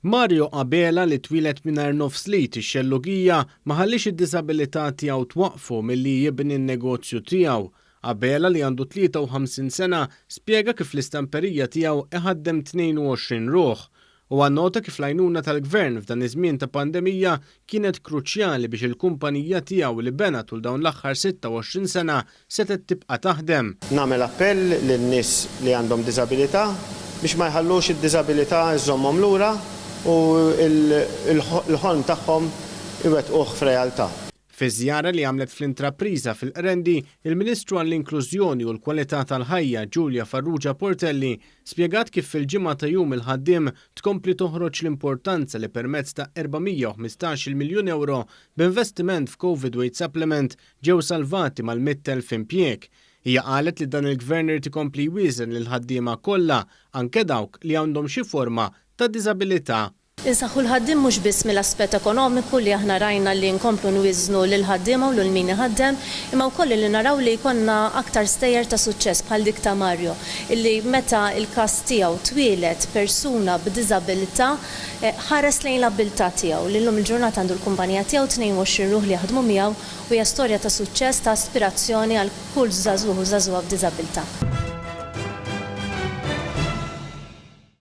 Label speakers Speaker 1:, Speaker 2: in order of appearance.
Speaker 1: Mario Abela li twieled mingħajr nofs l-id ix-xellugija ma ħalliex id-diżabilità tiegħu twaqqfu milli jibni n-negozju tiegħu. Abela li għandu 53 sena spjega kif l-istamperija tiegħu iħaddem 22 ruħ. Huwa nnota kif l-għajnuna tal-Gvern f'dan iż-żmien ta' pandemija kienet kruċjali biex il-kumpanija tiegħu li bena tul dawn l-aħħar 26 sena setgħet tibqa' taħdem.
Speaker 2: Nagħmel appell lin-nies li għandhom diżabilità biex ma jħallux id-diżabilità żżommhom lura u l-ħolm tagħhom iwettquh f'realtà.
Speaker 1: Fi żjara li għamlet fl-intrapriża fil-Qrendi, il-Ministru għall-Inklużjoni u l-Kwalità tal-Ħajja Julia Farrugia Portelli spjegat kif fil-ġimgħa ta' Jum il-Ħaddiem tkompli toħroġ l-importanza li permezz ta' 415-il miljun ewro b'investiment f'Covid Wage Supplement ġew salvati mal-100,000 impjieg. Hija qalet li dan il-Gvern irid ikompli jwieżen lill-ħaddiema kollha, anke dawk li għandhom xi forma ta' diżabilità.
Speaker 3: Insaħħu l-ħaddiem mhux biss mill-aspett ekonomiku li aħna rajna li nkomplu nwieżnu lill-ħaddiema u lil min iħaddem, imma wkoll li naraw li jkollna aktar stejjer ta' suċċess bħal dik ta' Mario, illi meta l-każ tiegħu twieled persuna b'diżabilità ħares lejn l-abbiltà tiegħu, li llum il-ġurnata għandu l-kumpanija tiegħu, 22 ruħ li jaħdmu miegħu u hija storja ta' suċċess, ta' aspirazzjoni għal kull żagħżugħ u żagħżugħa b'diżabilità.